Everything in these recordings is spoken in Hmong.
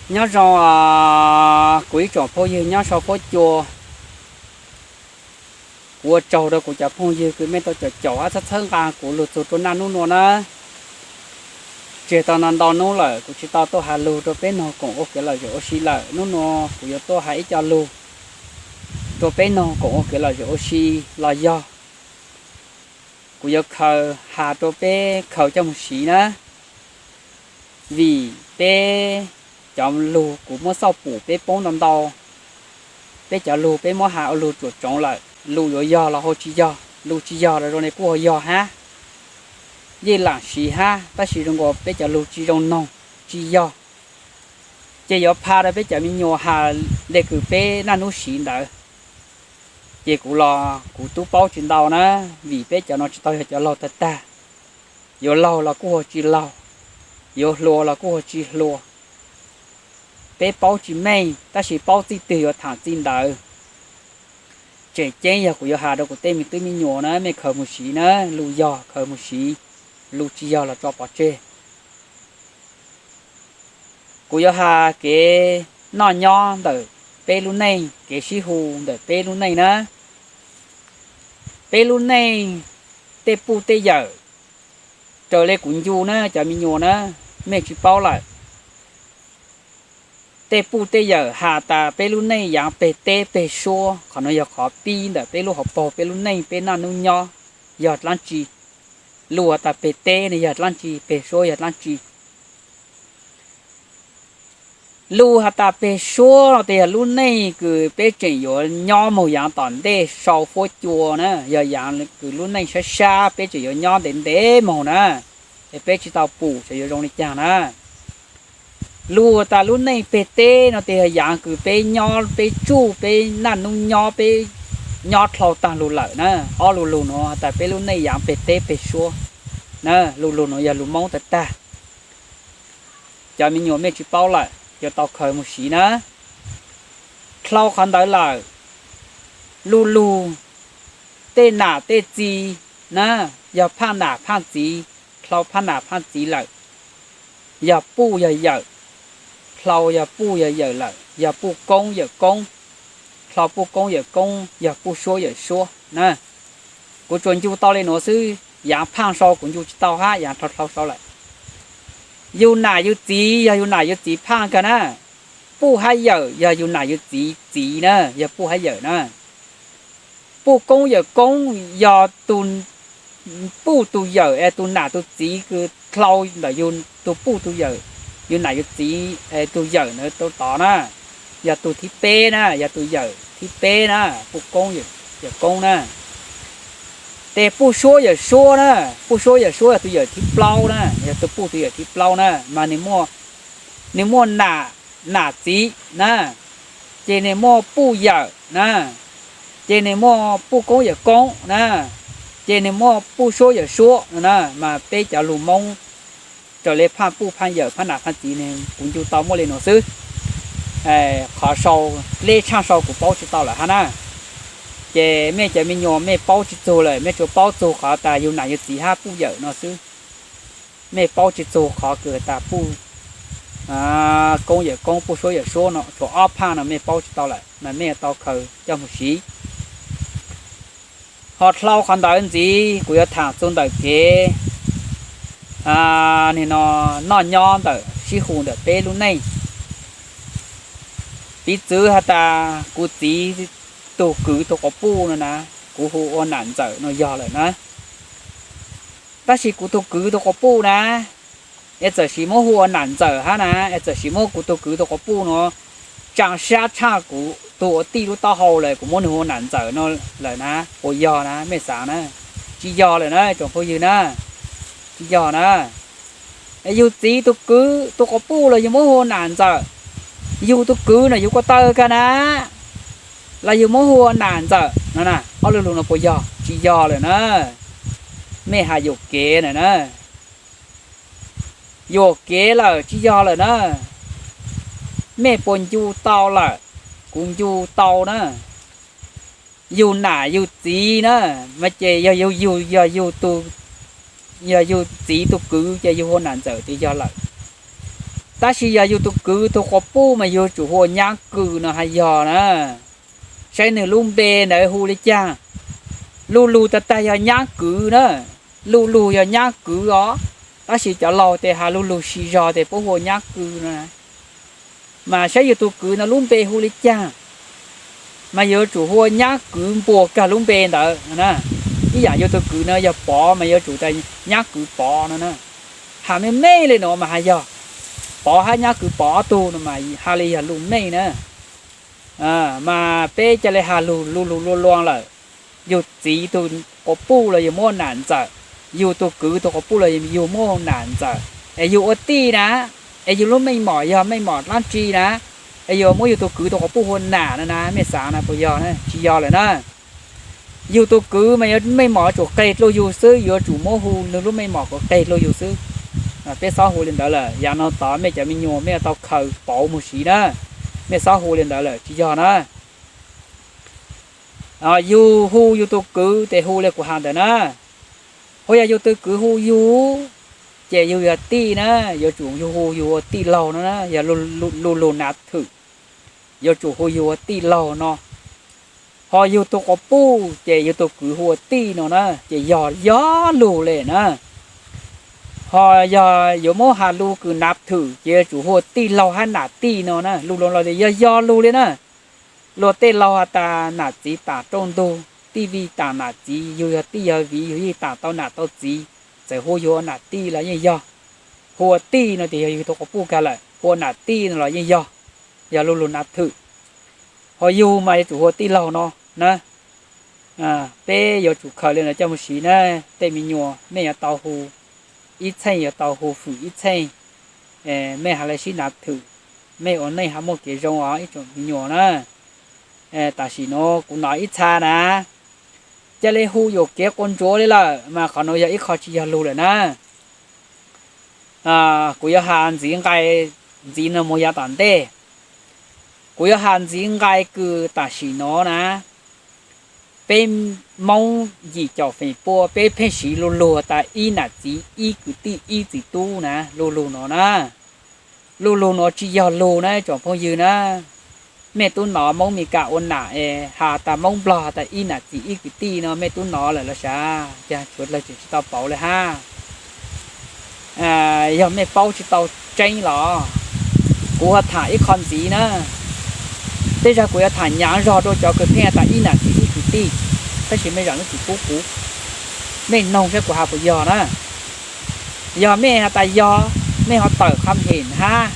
Nyob zoo, kuv ib tsoom phooj ywg nyob sau fuab cua. Kuv ua tsaug rau kuv cov phooj ywg kws mej tau caum caum hab txhawb txhawb nqa kuv lug txug rua naj nub nua na. Tseg tau ntau ntau nub lawm kuv tsi tau tuaj has lug rua peb noog koom ua kev lom zem ua si lawm. Nub nua kuv yuav tuaj has ib co lug rua peb noog koom ua kev lom zem ua si los yog kuv yuav khaws has rua peb khaws coj moog siv na. Vim peb cov lug kuv muab xauj pum peb poob ntau ntau, peb cov lug peb muab has ua lug tsuam tsoov lawm, lug yuav yog los hu tsi yog, lug tsi yog los zoo li kuj hu yog hab. Yeej laam siv hab, tab sis zoo nkaus peb cov lug tsi zoo noog, tsi yog, ces yuav pha rua peb cov me nyuam has le kws peb naj nub siv ntawd. Ces kuv los kuv tub paub tsi ntau na, vim peb cov no tsi tau yog cov laug tag tag. Yuav laug los kuj hu tsi laug, yuav hluas los kuj hu tsi hluas. Peb paub tsi meej, tab sis paub txij twg yuav thaam txij ntawd. Tseem ceeb yog kuv yuav has rua kuv tej me tub me nyuam na, mej khaws moog siv na, lug yog khaws moog siv, lug tsi yog los tso pov tseg. Kuv yuav has kev noj nyob ntawm peb lub neej, kev sib hu ntawm peb lub neej na. Peb lub neej tej puj tej yawm, raws le kuv ncu na cov me nyuam na, mej tsi paub lawm. Tej puj tej yawm has tas peb lub neej yaav peg teb peg suab, qhov no yog qhov pib ntawm peb lub hauv paug peb lub neej peb naj nub nyob yog dlaab tsi. Lug has tas peg teb ne yog dlaab tsi, peg suab yog dlaab tsi. Lug has tas peg suab no tes yog lub neej kws peb tseem yuav nyob moog yaav tom ntej sau fuab cua na, yog yaav kws lub neej sab sab peb tseem yuav nyob ntev ntev moog na, es peb tsi tau pum sav yuav zoo li caag na. Lug has tas lub neej peg teb no tes yog yaav kws peb nyob peb tsuj peb naj nub nyob peb nyob dlhau taag lug lawm na. Ob lu lug nuav has tas peb lub neej yaav peg teb peg suab na, lu lug nuav yog lug Moob tag tag. Cov me nyuam mej tsi paub lawm yuav tau khaws moog siv na. Dlhau qhov ntawd lawm, lu lug tej nam tej txiv na, yog phaj nam phaj txiv, dlhau phaj nam phaj txiv lawm, yog puj yog yawm, dlhau yog puj yog yawm lawm, yog puj koob yawm koob, dlhau puj koob yawm koob, yog puj suab yawm suab na. Kuv tsuas ncu tau le nuav xwb, yaav phaj sau kuv ncu tsi tau hab yaav dlhau dlhau sau lawm. Yug nam yug txiv yog yug nam yug txiv phaj kag na. Puj hab yawm yog yug nam yug txiv txiv na, yog puj hab yawm na. Puj koob yawm koob yog puj tug yawm es tug nam tug txiv kws dlhau ntawm yug tug puj tug yawm, yug nam yug txiv es tug yawm ntawd tau tod na, yog tug thib peb na, yog tug yawm thib peb na, puj koob yawm koob na. Tes puj suab yawm suab na, puj suab yawm suab yog tug yawm thib plaub na, yog tug puj tug yawm thib plaub na, mas nwg muaj nam txiv na, ces nwg muaj puj yawm na, ces nwg muaj puj koob yawm koob na, ces nwg muaj puj suab yawm suab no na. Mas peb cov lug Moob raws le phaj puj phaj yawm phaj nam phaj txiv ne, kuv ncu tau muaj le nuav xwb. Qhov sau, leb tshaaj sau kuv paub tsi tau lawm hab na. Ces mej cov me nyuam mej paub tsi txug lawm, mej tsuas paub txug qhov tas yug nam yug txiv hab puj yawm no xwb. Mej paub tsi txug qhov kws tas puj koob yawm koob puj suab yawm suab no, tsuas ob phaj no mej paub tsi tau lawm mas mej yuav tau khaws coj moog siv. Ho dlhau qhov ntawd ntxiv kuv yuav thaam txug ntawm kev noj nyob ntawm sib hu ntawm peb lub neej. Piv txwv has tas kuv txiv tug kwv tug quas puj no na, kuv hu ua nam ntxawm no yog lawm na. Tab sis kuv tug kwv tug quas puj na, es txawm sis muab hu ua nam ntxawm hab na, es txawm sis muab kuv tug kwv tug quas puj no tsaa sab tshaj kuv tug ua tij lub taub hau lawm, kuv muab nwg hu ua nam ntxawm no lawm na, puas yog na, mej xaav na? Tsis yog lawm na tsoom phooj ywg na, tsis yog na. Yug txiv tug kwv tug quas puj los yug muab hu ua nam ntxawm, yug tug kwv no yug kuas taw kag na, los yug muab hu ua nam ntxawm no na, ob lu lug no puas yog? Tsis yog lawm na. Mej has yuam kev na na, yuam kev lawm tsis yog lawm na. Mej puas ncu tau lawm? Kuv ncu tau na. Yug nam yug txiv na, mas ces yog yug, yog yug txiv tug kwv ces yug hu ua nam ntxawm ces yog lawm. Tab sis yog yus tus kwv tus quas puj mas yuav tsum hu ua Nyab Kws no haj yog na. Saib nws lub npe ntawd hu li cas. Lu lug tag tag yog Nyab Kwv na, lu lug yog Nyab Kwv os, tab sis cov laus tes has lu lug siv zog tes puab hu ua Nyab Kws no. Mas saib yus tus kwv no lub npe hu li cas, mas yuav tsum hu ua Nyab Kwv npuas kag lub npe ntawd na. Ib yam yus tus kwv no yog Pov mas yuav tsum tas Nyab Kwv Pov no na. Has meej meej li no mas haj yog Pov hab Nyab Kwv Pov ob tug no mas has li yog lug meej na. Mas peb ca le has lug lu lug luas luas lawm. Yus txiv tus quas puj los yog muab nam ntxawm, yus tus kwv tus quas puj los yog yus muab nam ntxawm, es yus ua tij na, es yus lub meej mom yog meej mom dlaab tsi na, es yuav muab yus tus kwv tus quas puj hu ua nam no na, mej xaav na puas yog? Tsis yog lawm na. Yus tus kwv mas yuav meej mom yuav tsum qeg dlua yus xwb, yuav tsum muab hu nws lub meej mom kom qeg dlua yus xwb. Peb xob hu li ntawd lawm, yav no tod mej cov me nyuam mej yuav tau khaws pauv mus siv na. Mej xob hu li ntawd lawm tsis yog na. Yus hu yus tus kwv tes hu li kuv has ntawd na. Ho yog yus tus kwv hu yus, ces yus yog tij na, yuav tsum yus hu yus ua tij laug no na, yog lu lug nav thwm, yuav tsum hu yus ua tij laug no. Ho yus tus quas puj ces yus tus kwv hu ua tij no na, ces yog yog lug le na. Ho yog yuav muab has lug kws nav thwm ces yuav tsum hu ua tij laug hab nam tij no na, lu lug los yog yog lug li na. Luag tej laug has tas nam txiv tam rooj ntug, tij vij tam nam txiv, yug yog tij yog viv yug yeej tam tau nam tau txiv, txawm hu yug ua nam tij los yeej yog. Hu ua tij no ces yog yus tus quas puj kag lawm, hu ua nam tij no los yeej yog, yog lu lug nav thwm. Ho yus mas yuav tsum hu ua tij laug no na. Peb yuav tsum khaws li no coj mus siv na. Tej me nyuam mej yuav tau hu, ib txheej yuav tau hu fwm ib txheej. Mej has le sib nav thwm, mej ua neej ho muaj kev zoo os ib tsoom me nyuam na. Tam sim nuav kuv nov ib txha na, ca le hu yuam kev quas ntsuav li lawm mas qhov nuav yog ib qho tsis yog lug lawm na. Kuv yuav has ntxiv nqai, ntxiv no mus yav tom ntej. Kuv yuav has ntxiv nqai kws tam sim nuav na, peb Moob yim caum feem pua peb pheej siv lu lug tas ib nam txiv ib kwv tij ib txiv tub na, lu lug no na. Lu lug nuav tsis yog lug na tsoom phooj ywg na. Mej tub nov Moob Mes Kas ua nam es has tas Moob Nplog has tas ib nam txiv ib kwv tij no mej tub nov lawm los sav, cas tshuav dlawg tseem tsis tau pauv le hab. Yog mej paub tsis tau tseeb los kuv ho tham ib qho ntxiv na. Tej zag kuv yuav tham nyaav zog rua cov kws pheej has tas ib nam txiv ib kwv tij, tab sis mej zam lub txim pub kuv, mej noog saib kuv has puas yog na. Yog mej has tas yog, mej ho tawm qhov mhem hab,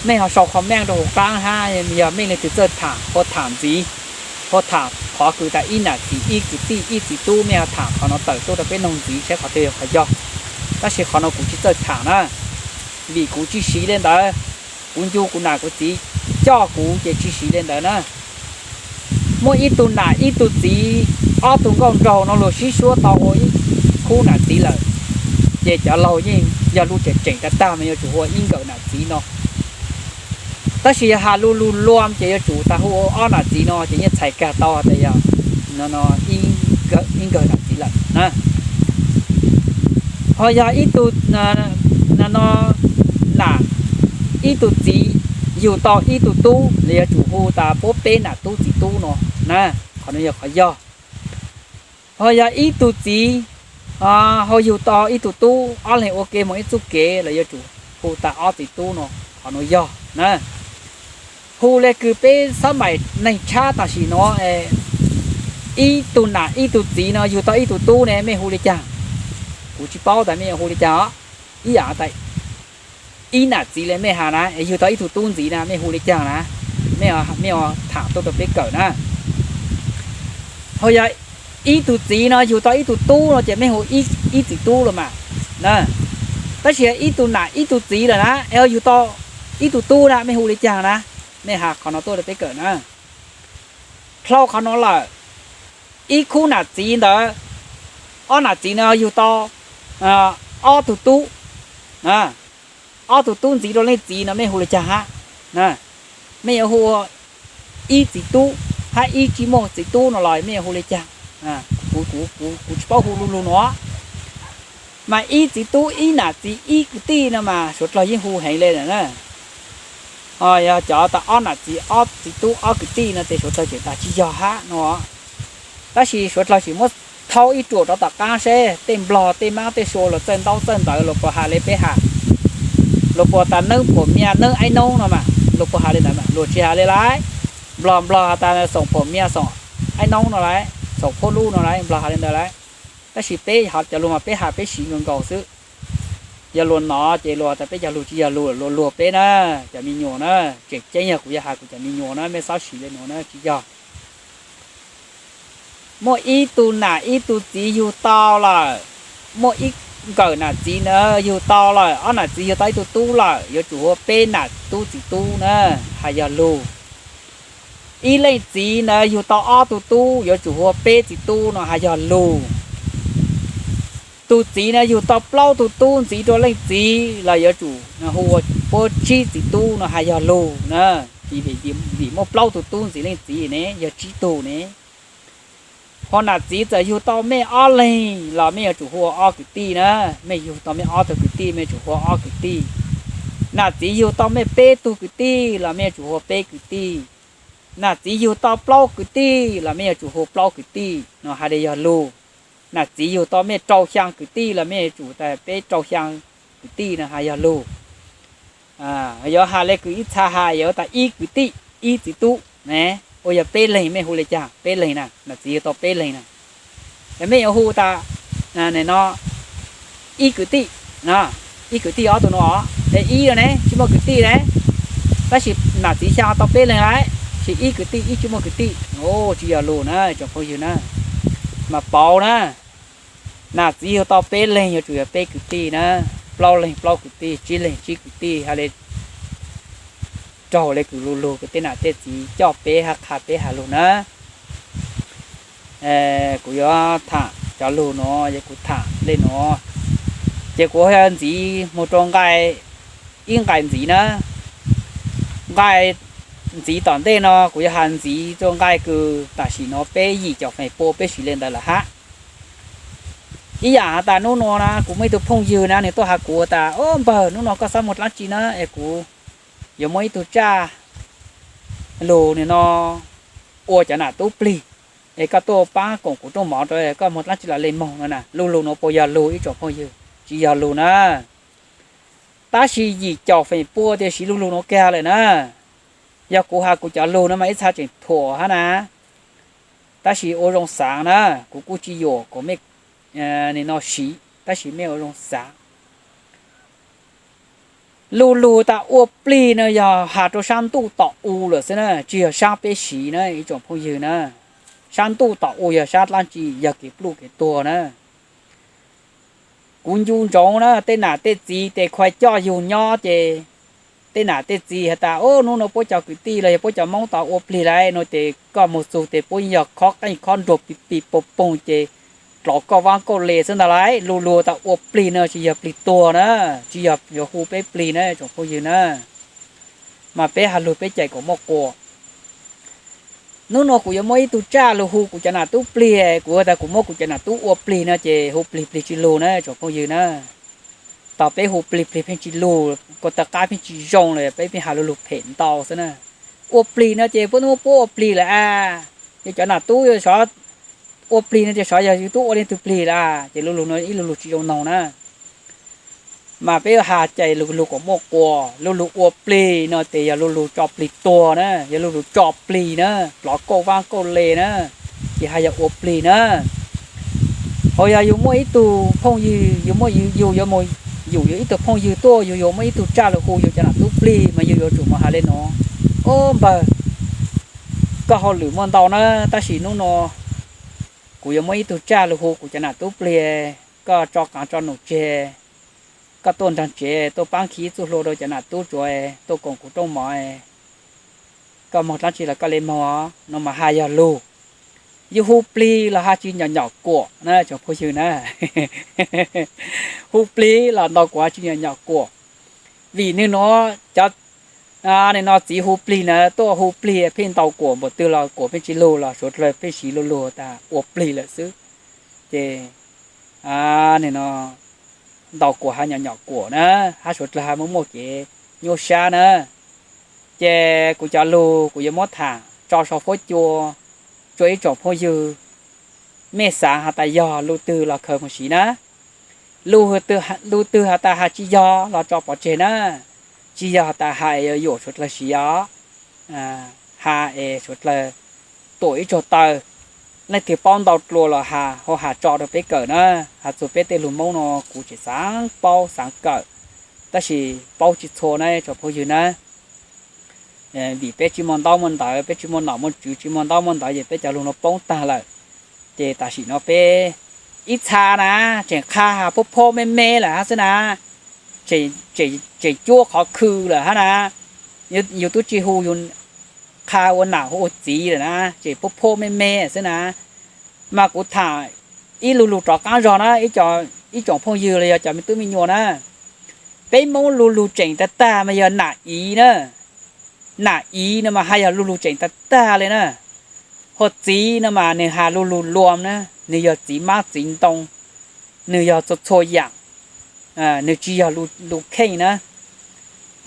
mej ho sau qhov meej rua huv qaab hab, yog mej leej twg txawj tham ua tham ntxiv, ua tham qhov kws tas ib nam txiv ib kwv tij ib txiv tub, mej ho tham qhov no tawm tuaj rua peb noog ntxiv saib qhov twg yog qhov yog. Tab sis qhov no kuv tsis txawj tham na, vim kuv tsis siv li ntawd. Kuv ncu kuv nam kuv txiv coj kuv ces tsis siv li ntawd na. Muaj ib tug nam ib tug txiv, ob tug nkauj nraug no luag sib suab tau ua ib khub nam txiv lawm, ces cov laug yeej yog lub tseem tseem tag tag mas yuav tsum hu ua ib nkawm nam txiv no. Tab sis yog has lu lug luam ces yuav tsum tas hu ua ob nam txiv no ces yeej txhais kag tau tas yog ib nkawm nam txiv lawm na. Ho yog ib tug nam, ib tug txiv yug tau ib tug tub los yuav tsum hu tas puab peb nam tub txiv tub no na, qhov no yog qhov yog. Ho yog ib tug txiv ho yug tau ib tug tub, ob leeg ua ke moog ib txuj kev los yuav tsum hu tas ob txiv tub no, qhov no yog na. Hu le kws peb xab maim neeg tshab tam sim no, ib tug nam ib tug txiv no yug tau ib tug tub ne mej hu li caag? Kuv tsis paub tas mej yuav hu li caag os. Ib yam tas ib nam txiv le mej has na, yug tau ib tug tub ntxiv na mej hu li caag na? Mej, mej tham tuaj rua peb kawm na. Ho yog ib tug txiv no yug tau ib tug tub no ces mej hu ib txiv tub los mas na. Tab sis ib tug nam ib tug txiv lawm na es yug tau ib tug tub na mej hu li caag na? Mej has qhov no tuaj rua peb kawm na. Dlhau qhov no lawm, ib khub nam txiv ntawd, ob nam txiv no yug tau ob tug tub, ob tug tub ntxiv rau leej txiv no mej hu li caag hab? Mej yuav hu ua ib txiv tub hab ib tsi muaj txiv tub no los mej yuav hu li caag? Kuv tsis paub hu lu lug no. Mas ib txiv tub ib nam txiv ib kwv tij no mas suav dlawg yeej hu heev le lawm na. Ho yog cov tas ob nam txiv ob txiv tub ob kwv tij no ces suav dlawg tseem tas tsis yog hab no. Tab sis suav dlawg tseem muab thaub ib ruam rov tom qaab seb tej nplog tej maab tej sua luas txawj ntaub txawj ntawv luas puas has le peb has. Luas puas tas neeb phuam mia neeb aib noob no mas luas puas has le ntawd mas luas tsis has le lawm. Nplog nplog has tas xoom phuam mia xoom aib noob no lawm, xoom phuab lub no lawm, nplog has le ntawd lawm. Tab sis peb cov lug mas peb has peb siv nkaus nkaus xwb. Yog luas nov ces luas tas peb cov lug tsis yog lug, luas luag peb na, cov me nyuam na. Tseem ceeb yog kuv yog has kuv cov me nyuam na, mej xob siv le nuav na, tsis yog. Muaj ib tug nam ib tug txiv yug tau lawm, muaj ib nkawm nam txiv na yug tau lawm, ob nam txiv yug tau ib tug tub lawm, yuav tsum hu ua peb nam tub txiv tub na, has yog lug. Ib leej txiv na yug tau ob tug tub, yuav tsum hu ua peb txiv tub no has yog lug. Tus txiv na yug tau plaub tug tub ntxiv rua leej txiv los yuav tsum hu ua puab tsib txiv tub no has yog lug na. Vim muaj plaub tug tub ntxiv leej txiv ne, yog tsib tug ne. Ho nam txiv txawm yug tau mej ob leeg los mej yuav tsum hu ua ob kwv tij na. Mej yug tau mej ob tug kwv tij, mej yuav tsum hu ua ob kwv tij. Nam txiv yug tau mej peb tug kwv tij los mej yuav tsum hu ua peb kwv tij. Nam txiv yug tau plaub kwv tij los mej yuav tsum hu ua plaub kwv tij no has le yog lug. Nam txiv yug tau mej rau xyaa kwv tij los mej yuav tsum tas peb rau xyaa kwv tij no has yog lug. Yuav has le kws ib txha has yuav tas ib kwv tij ib txiv tub ne. Ua yog peb leeg mej hu le caag? Peb leeg na, nam txiv yug tau peb leeg na. Yog mej yuav hu tas no ib kwv tij, ib kwv tij ob tug no, ib no ne tsis muaj kwv tij ne. Tab sis nam txiv xyaa tau peb leeg lawm, sis ib kwv tij ib tsis muaj kwv tij, tsis yog lug na tsoom phooj ywg na. Mas pauv na, nam txiv yug tau peb leeg yuav tsum yog peb kwv tij na, plaub leeg plaub kwv tij, tsib leeg tsib kwv tij, has le raug le kws lug lug kws tej nam tej txiv coj peb hab qha peb has lug na. Kuv yuav tham cov lug nuav, yog kuv tham le nuav, ces kuv yog ntxiv moog rua nqai, ib nqai ntxiv na. Nqai ntxiv tom ntej no kuv yuav has ntxiv rua nqai kws tam sim nuav peb yim caum feem pua peb siv le ntawd lawm hab. Ib yaam has tas nub nuav na kuv muaj ib tug phooj ywg na nwg tuaj has kuv tas, o npawg, nub nuav koj xob moog dlaab tsi na, es kuv yuav muaj ib tug tsaj lug nwg no ua cov nam tub plig, es koj tuaj paab koom kuv rooj mov rua, koj moog dlaab tsi los le moog no na. Lu lug nuav puas yog lug ib tsoom phooj ywg? Tsis yog lug na. Tab sis yim caum feem pua tias siv lu lug nuav kag lawm na. Yog kuv has kuv cov lug no mas ib txha tseem thuam hab na. Tab sis ua zoo xaav na, kuv kuj tsis yuam kom mej nim no siv, tab sis mej ua zoo xaav. Lu lug tas ua plig no yog has rua sab ntuj tom u lawm xwb na, tsis yog sab peb siv na ib tsoom phooj ywg na. Sab ntuj tom u yog sab dlaab tsi? Yog kev pluj kev tuag na. Kuv ncu ntsoov na, tej nam tej txiv tes khuav coj yug nyob ces tej nam tej txiv has tas, o, nub nuav puab cov kwv tij los yog puab cov Moob tau ua plig lawm no, tes koj moog txug tes puab yog khob qeej khob nruas pig pig poog poog ces dlov kauj vaab kauj le xwb ntag lauj. Lu lug tas ua plig no tsis yog plig tuag na, tsis yog yuav hu peb plig na tsoom phooj ywg na. Mas peb has lug peb cais kom muaj quas. Nub nuav kuv yuav muaj ib tug tsaj lug hu kuv cov nam tub plig, kuv has tas kuv muab kuv cov nam tub ua plig no ces hu plig plig tsis lug na tsoom phooj ywg na. Tog peb hu plig plig pheej tsis lug, kuv taw qaab pheej tsis zoo lawm, peb pheej has lu lug phem ntau xwb na. Ua plig no ces puab muab puab ua plig lawm a, ces cov nam tub sov ua plig no ces sov yog yug tub ua leej twg plig lawm, ces lu lug no ib lu lug tsis zoo noog na. Mas peb has cais lu lug kom muaj quas, lu lug ua plig no tes yog lu lug tso plig tuag na, yog lu lug tso plig na, dlov kauj vaab kauj le na, ces has yog ua plig na. Ho yog yug muaj ib tug phooj ywg, yug muaj yug, yug yuav mus, yug yuav ib tug phooj ywg tuaj, yug yuav muaj ib tug tsaj lug hu yug cov nam tub plig mas yug yuav tsum mus has le nuav, o npawg, koj hauj lwm muaj ntau na, tab sis nub nuav kuv yuav muaj ib tug tsaj lug hu kuv cov nam tub plig, koj tso qaav tso num tseg, koj tuaj nraag tsev tuaj paab khi txuj hlua rau cov nam tub tsuav, tuaj koom kuv rooj mov, koj moog dlaab tsi los koj le moog no mas has yog lug. Yug hu plig los has tsis nyom nyom kuam na tsoom phooj ywg na. Hu plig los ntau kuam has tsis nyom nyom kuam. Vim nwg nuav cov nim no txiv hu plig na tuaj hu plig pheej ntau kuam npaum twg los kuam pheej tsis lug los suav dlawg pheej siv lu lug tas ua plig lawm xwb. Ces nim no ntaus kuam has nyom nyom kuam na, hab suav dlawg has muaj muaj kev nyuaj sab na. Ces kuv cov lug kuv yuav muab tham tso sau fuab cua rua ib tsoom phooj ywg, mej xaav has tas yog lug twg los khaws moog siv na. Lug twg has tas has tsi yog los tso pov tseg na, tsi yog has tas has es yuav yuam suav dlawg siv os, has es suav dlawg tuam ib tsuag taw, leej twg paub ntau dlua los has, has tso rua peb kawm na. Has txug peb tej lug Moob no kuv tseem xaav paub xaav kawm, tab sis paub tsi txhua na tsoom phooj ywg na. Vim peb tsi muaj ntaub muaj ntawv, peb tsi muaj nom muaj tswv, tsi muaj ntaub muaj ntawv ces peb cov lug no poob taag lawm. Ces tam sim no peb ib txha na tseem qha has phob phob me me lawm hab xwb na, tseem cuab qhov khw lawm hab na. Yug tub tsi hu, qha ua nam hu ua txiv lawm na, tseem phob phob me me xwb na. Mas kuv tham ib lu lug rov qaab zog na, ib tsoom phooj ywg los yog cov me tub me nyuam na, peb Moob lu lug tseem tag tag mas yog nam iv na. Nam iv no mas has yog lu lug tseem tag tag le na. Hu txiv no mas nwg has lu lug luam na, nwg yog txiv mab txiv ntoo, nwg yog txhua txhua yaam, nwg tsi yog lu kheej na.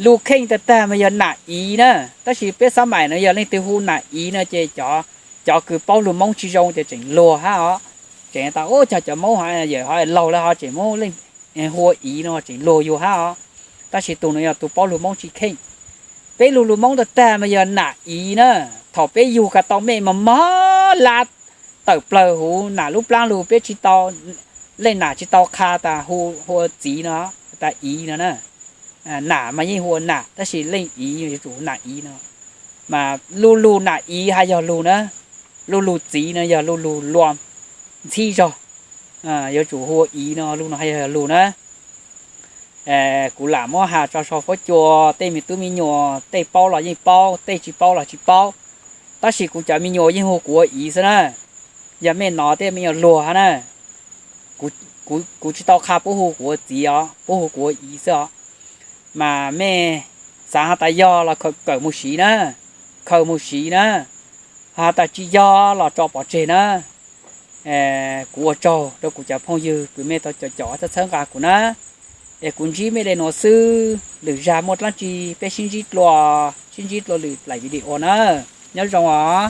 Lu kheej tag tag mas yog nam iv na, tab sis peb xab maim no yog leej twg hu nam iv no ces cov kws paub lug Moob tsi zoo ces tseem luag hab os. Tseem tas ub, cog cov Moob ho yawm ho laug lawm ho tseem muab leej hu ua iv no tseem luag yug hab os. Tab sis tug no yog tug paub lug Moob tsi kheej. Peb lu lug Moob tag tag mas yog nam iv na. Thaum peb yug ko tau mej mog mog lab tawm plawg huv nam lub plaab lug, peb tsi tau, leej nam tsi tau qha tas hu ua txiv no, tas iv no na. Nam mas yeej hu ua nam tab sis leej iv yuav tsum nam iv no. Mas lu lug nam iv has yog lug na, lu lug txiv no yog lu lug luam ntxhib zog, yuav tsum hu ua iv no, lug no has yog lug na. Kuv lam muab has tso sau fuab cua, tej me tub me nyuam tej paub los yeej paub, tej tsi paub los tsi paub. Tab sis kuv cov me nyuam yeej hu kuv ua iv xwb na. Yog mej nov tej me nyuam luag hab na, kuv tsi tau qha puab hu kuv ua txiv os, puab hu kuv ua iv xwb os. Mas mej xaav has tas yog los kawm moog siv na, khaws moog siv na, has tas tsi yog los tso pov tseg na. Kuv ua tsaug rua kuv cov phooj ywg kws mej tau caum caum txhawb nqa kuv na. Es kuv ntsib mej le nuav xwb, lwm zag muaj dlaab tsi peb sib ntsib dlua, sib ntsib dlua lwm daim video na. Nyob zoo os.